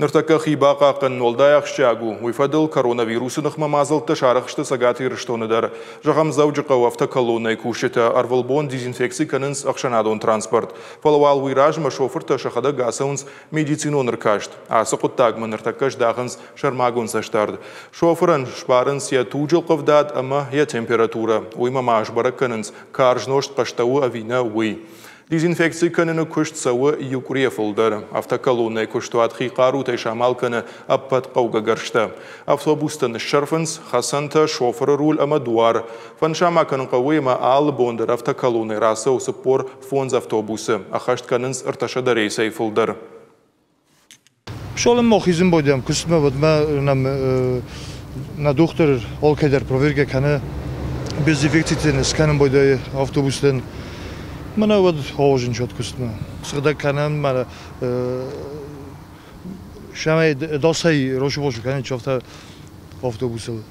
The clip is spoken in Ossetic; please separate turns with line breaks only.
Ныртӕккӕ хи бахъахъхъӕнын уӕлдай ахсджиаг у. Уый фӕдыл коронавирусы ныхмӕ мадзӕлттӕ сарӕх сты Цӕгат Ирыстоны дӕр. Зӕгъӕм, Дзӕуджыхъӕуы автоколоннӕйы кусджытӕ ӕрвылбон дезинфекци кӕнынц ӕхсӕнадон транспорт. Фӕлӕ уал уый размӕ шофыртӕ сӕхӕдӕг ацӕуынц медицинон ӕркаст. Ацы хъуыддагмӕ ныртӕккӕ здахынц сӕрмагонд цӕстдард. Шофырӕн сбарынц йӕ туджы ӕлхъывдад ӕмӕ йӕ температурӕ. Уыимӕ ма сбӕрӕг кӕнынц, карз нозт хъӕстӕ у ӕви нӕ, уый. Дезинфекци кӕныны куыст цӕуы иу къуырийӕ фылдӕр. Автоколоннӕйы куыстуат хи хъарутӕй самал кӕны ӕппӕт хъӕугӕ гӕрзтӕ. Автобустӕ ныссӕрфынц, хӕцӕнтӕ, шофыры руль ӕмӕ дуар. Фӕнысан ма кӕнын хъӕуы, ӕмӕ алы бон дӕр автоколоннӕй рацӕуы 45 автобусы, ӕххӕст кӕнынц 300 рейсӕй фылдӕр.
Цалынмӕ хизын байдайӕм куыстмӕ, уӕдмӕ нӕм нӕ дохтыр алкӕдӕр проверкӕ кӕны, дезинфекцитӕ скӕнын байдайы автобустӕн. Мӕнӕ уӕд ауазынчат куыстмӕ. Сыгъдӕг кӕнӕм, мӕнӕ сӕмӕй дасӕй росубосу кӕнын афтӕ автобусыл.